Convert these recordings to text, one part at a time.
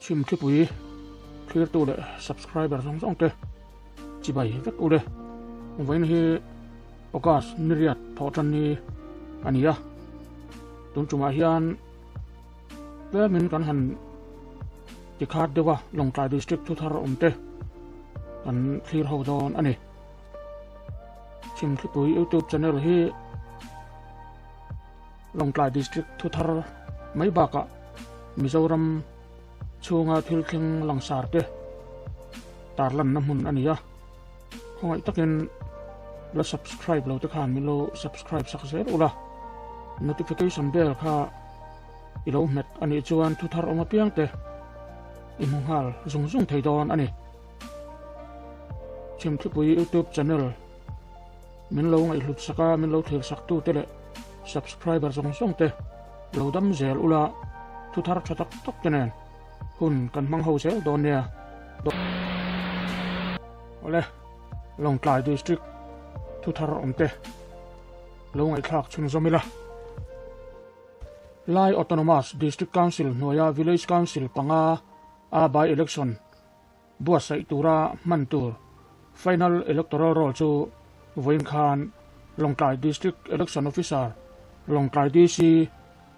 Chhimthlipui thlirtu leh subscriber zawng zawng te chibai vek u le. Vawiin hi August ni riat thawh tan ni a ni a, tun tumah hian tlemin kan han tikhat deuh a, Lawngtlai District thuthar awm te kan thlir ho dawn a ni. Chhimthlipui YouTube channel hi Lawngtlai District thuthar mai bakah Mizoram chhunga thil thleng langsar te tarlanna hmun a ni a, khawngaih takin la subscribe lo te khan min lo subscribe sak zel ula, notification bell kha i lo hmet a nih chuan thuthar awm apiang te i hmu nghal zung zung thei dawn a ni. Chhimthlipui YouTube channel Min lo ngaihhlut sak a, min lo thlir sak tu te leh subscriber zawng zawng te lo dam zel ula, thu thar tha tak tak te nen hun kan hmang ho zel dawn nia. Awle, Lawngtlai District thu thar awm te lo ngaihthlak chhunzawm ila. Lai Autonomous District Council hnuaia Village Council panga a by-election Buatsaih tura hman tur Final Electoral Roll chu vawiin khan Lawngtlai District Election Officer, Lawngtlai DC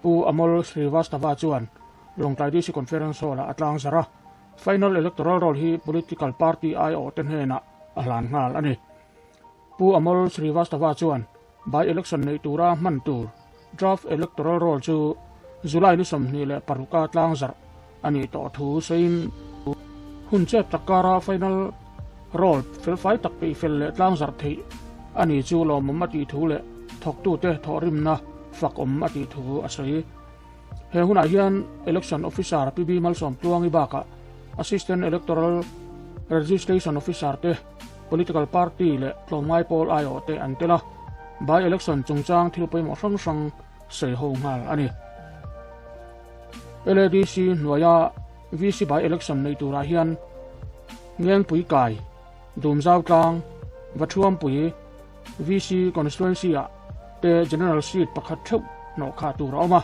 Pu Amol Srivastava chuan Lawngtlai DC Conference Hall-ah a tlangzarh a. Final Electoral Roll hi Political Party aiawhte hnenah a hlan nghal a ni. Pu Amol Srivastava chuan by-election neih tura hman tur Draft Electoral Roll chu July ni 26 a tlangzarh a nih tawh thu sawiin, hun chep tak kara final roll felfai tak peih fel leh tlangzarh theih a ni chu lawmawm a tih thu leh thawktute thawhrimna fak awm a tih thu a sawi. He hunah hian Election Officer PB Malsawmtluangi bakah Assistant Electoral Registration Officer te, Political party leh tlawmngai pawl aiawh te an tel a, by election chungchang thil pawimawh hrang hrang sawi ho nghal a ni. LADC hnuaia VC by election nei turah hian Ngengpui Kai, Dumzau Tlang, Vathuampui, VC constituency ah te general seat pakhat theuh hnawh khah tur a awm a,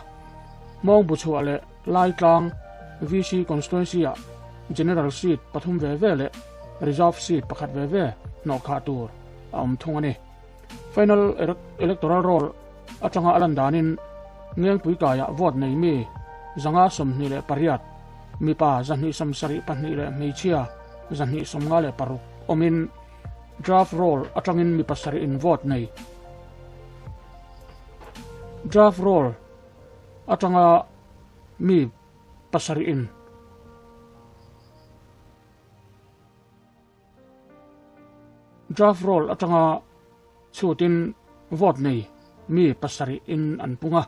Hmawngbuchhuah leh Laitlang VC constituency ah general seat pathum ve ve leh reserve seat pakhat ve ve hnawh khah tur a awm thung a ni. Final electoral roll atanga a lan danin Ngengpui kaiah vote nei mi 128, mipa 272 leh hmeichhia 256 awmin draft roll atangin mi pasarih in vote nei. Draft roll atanga mi pasarih in draft roll atanga chhutin vote nei mi pasarih in an pung a.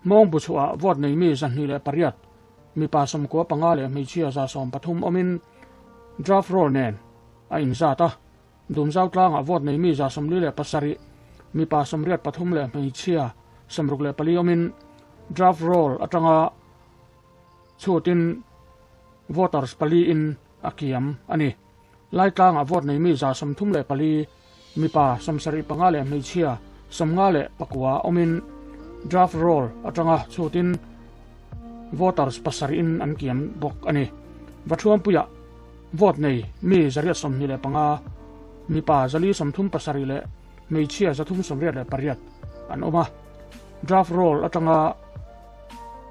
Hmawng bu chhuah vote nei mi 28, mipa 95 leh hmeichhia 113 awmin draft roll nen a inzat a. Dumzau tlangah vote nei mi 47, mipa 83 leh hmeichhia 64 awmin draft roll atanga chhutin voters pali in a kiam a ni. Laitlangah vote nei mi 34, mipa 75 leh hmeichhia 59 awmin draft roll atanga chhutin voters pasarih in an kiam bawk a ni. Vathuampuiah vote nei mi 125, mipa 437 leh hmeichhia 388 an awm a. Draft roll atanga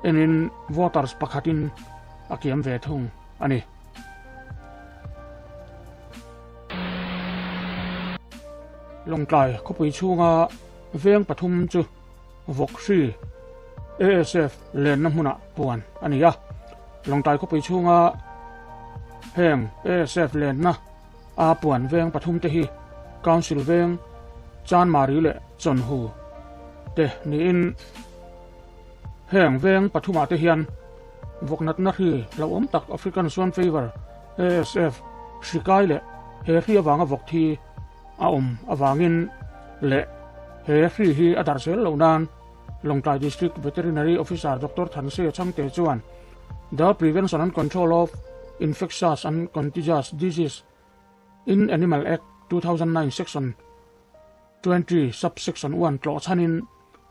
enin voters pakhatin a kiam ve thung a ni. Lawngtlai khawpui chhunga veng pathum chu vawk hri ASF lenna hmunah puan a ni a. Lawngtlai khawpui chhunga heng ASF lenna a puan veng pathum te hi Council veng Chanmari leh Chawnhu te niin heng veng pathumah te hian vawk natna hri hlauhawm tak African Swine Fever, ASF, hri kai leh he hri avanga vawk thi a awm avangin leh he hri hi a darh zel loh nan Lawngtlai District Veterinary Officer Doctor Thanse Chhangte chuan The Prevention and Control of Infectious and Contagious Disease in Animal Act 2009 Section 20 Sub-Section 1 tlawh chhanin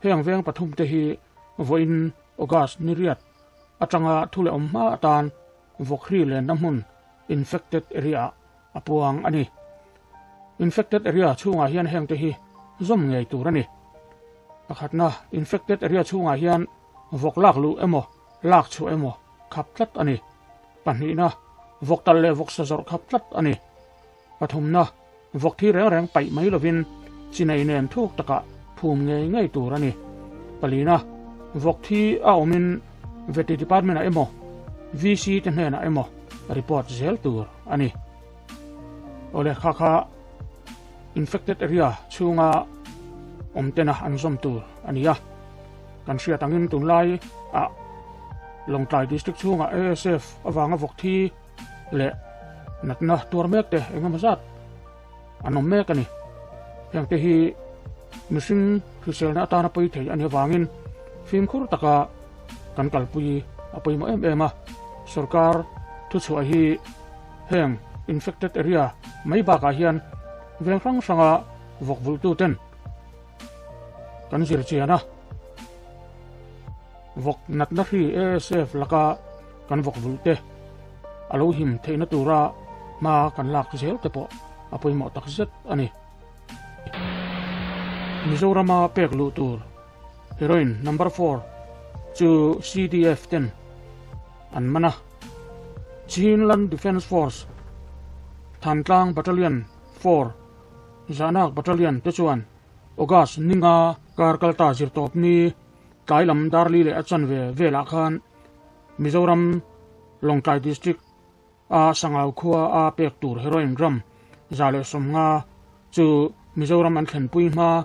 heng veng pathum te hi vawiin August ni riat atanga thu leh awm hma atan vawkhri lenna hmun infected area ah a puang a ni. Infected area chhungah hian hengte hi zawm ngei tur a ni. Pakhatna, infected area chhungah hian vawk lak luh emaw lak chhuah emaw khap tlat a ni. Pahnihna, vawk tal leh vawk sa zawrh khap tlat a ni. Pathumna, vawk thi reng reng paih mai lovin chi nei nen thuk takah phum ngei ngei tur a ni. Palina, vawk thi a awmin Vety Department-ah emaw, VC te hnenah emaw report zel tur a ni. Awle kha kha infected area chhunga awm tena an zawm tur a ni a. Kan hriat angin tunlai ah Lawngtlai District chhunga ASF avanga vawk thi leh natna tuar mek te engemaw zat an awm mek a ni. Heng te hi mihring hriselna atana pawi thei a nih avangin fimkhur taka kan kalpui a pawimawh em em a. Sorkar thuchhuah hi heng infected area mai bakah hian veng hrang hranga vawk vulhtuten kan zir chian a. Vawk natna hri ASF laka kan vawk vulh te a lo him theihna tura hma kan lak zel te pawh a pawimawh tak zet a ni. Mizorama pek luh tur heroin number four chu CDF ten an man a. Chinland Defence Force Thantlang Battalion 4 Zahnak Battalion te chuan August ninga kar kalta zirtawp ni Tlai lam Darli leh a chanve velah khan Mizoram Lawngtlai District a Sangau khua a pek tur heroin gram 150 chu Mizoram an thlenpui hma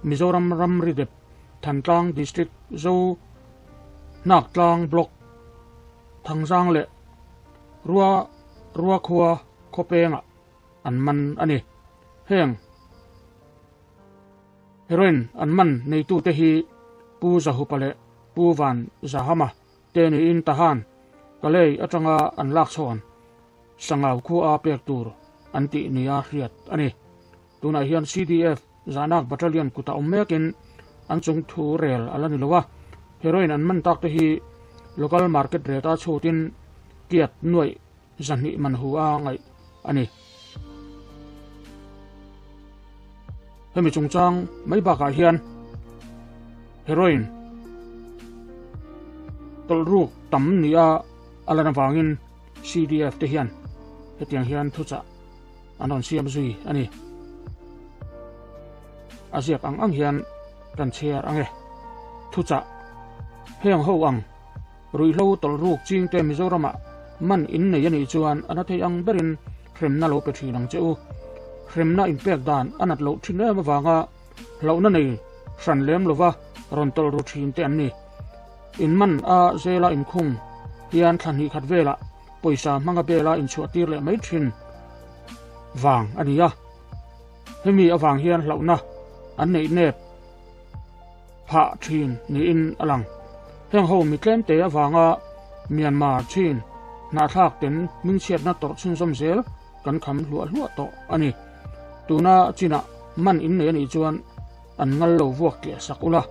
Mizoram ramri dep Thantlang District Zo Hnaktlang Block Thangzang leh Rua Ruakhua khawpengah an man a ni. Heng. Heroin an man neitute hi Pu Zahupa leh Pu Van Zahama te niin Tahan Kalei atanga an lak chhawn Sangau khua pek tur an tih nia hriat a ni. Tunah hian CDF Zahnak Battalion kutah awm mekin an chung thu rel a la ni lo a, heroin an man tak te hi local market rate-a chhutin kiat nuaih 200 man hu a ngaih a ni. Hemi chungchang mai bakah hian heroin tawlh ruk tam nia a lan avangin CDF te hian hetiang hian thuchah an rawn siam zui a ni. A ziak ang ang hian kan chhiar ang e. Thuchah heng ho ang Ruihhlo tawlh ruk chingte Mizoramah man in nei a nih chuan a na thei ang berin hremna lo pe thin ang che u. Hremna inpek dan a nat loh thin em avanga hlauhna nei hran lem lova rawn tawlh ru thin te an ni. In man a zela inkhung hian thla hnih khat velah pawisa hmanga bela inchhuah tir leh mai thin vang a ni a. Hemi avang hian hlauhna an neih nep. Phah thin niin a lang. Heng ho mi tlemte avanga Myanmar chin hnahthlak ten hmingchhiatna tawrh chhunzawm zel kan kham hluah hluah tawh a ni. Tuna chinah man in nei a nih chuan an ngal lo vuak tliah sak ula,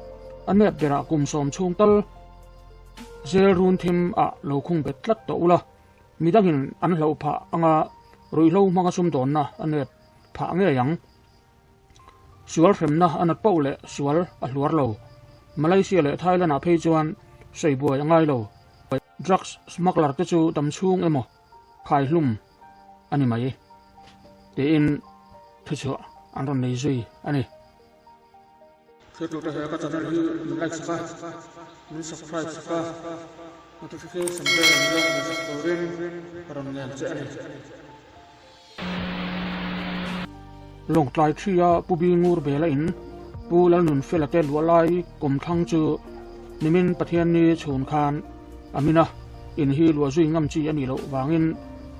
a nep berah kum sawm chhung tal zel run thim ah lo khung bet tlat tawh ula, midangin an hlauh phah anga ruihhlo hmanga sumdawnna a nep phah ngei ang. Sual hremna a nat poh leh sual a hluar lo. Malaysia leh Thailand ah phei chuan sawi buai a ngai lo. Drugs smuggler te chu dam chhung emaw khai hlum a ni mai tiin thuchhuah an rawn nei zui a ni. Thiltute he ka channel hi min like sak a, min subscribe sak a, notification bell min lo hmuh sak turin ka rawn ngen che a ni. Lawngtlai Thria Pu Bi Ngur Bela in Pu Lalnunfela te luah lai kawmthlang chu nimin Pathianni chhun khan a min a, in hi luah zui ngam chi a nih loh vangin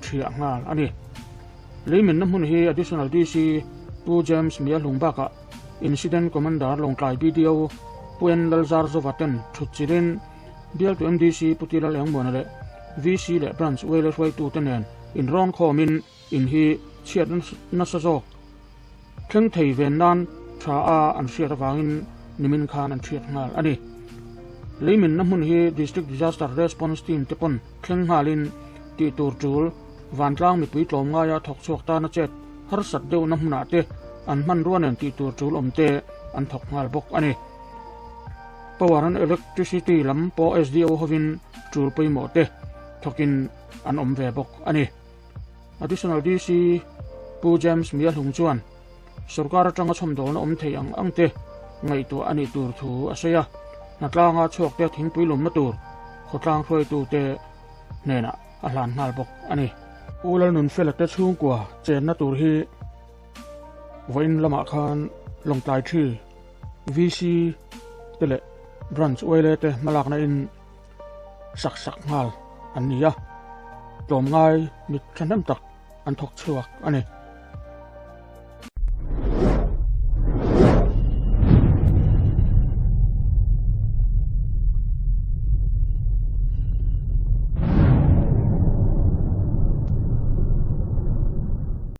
thiah nghal a ni. Leiminna hmun hi Additional DC Pu James Miahlung bakah Incident Commander Lawngtlai BDO Pu N Lalzarzova ten thut chilhin Bialtu MDC Pu Tilal Engmuana leh VC leh Branch Uaile hruaitute nen inrawn khawmin in hi chhiat nasa zawk thleng thei ven nan tha a an hriat avangin nimin khan an hriat nghal a ni. Leiminna hmun hi District Disaster Response Team te pawn thleng nghalin. tih tur tul vantlang mipui tlawmngaia thawk chhuak tana chet harsat deuhna hmunah te an hmanrua nen tih tur tul awm te an thawk nghal bawk a ni. Power and Electricity lam pawh SDO hovin tul pawimawh te thawkin an awm ve bawk a ni. Additional DC Pu James Miahlung chuan sorkar atanga chhawmdawlna awm thei ang ang te ngaihtuah a nih tur thu a sawi a, hnatlanga chhuak te thingpui lumna tur khawtlang hruaitu te hnenah a hlan nghal bawk a ni. Pu Lalnunfela te chhungkua chenna tur hi vawiin lamah khan Lawngtlai Thi VC te leh Branch Uaile te hmalakna in sak sak nghal an ni a, tlawmngai mit thahnem tak an thawk chhuak a ni.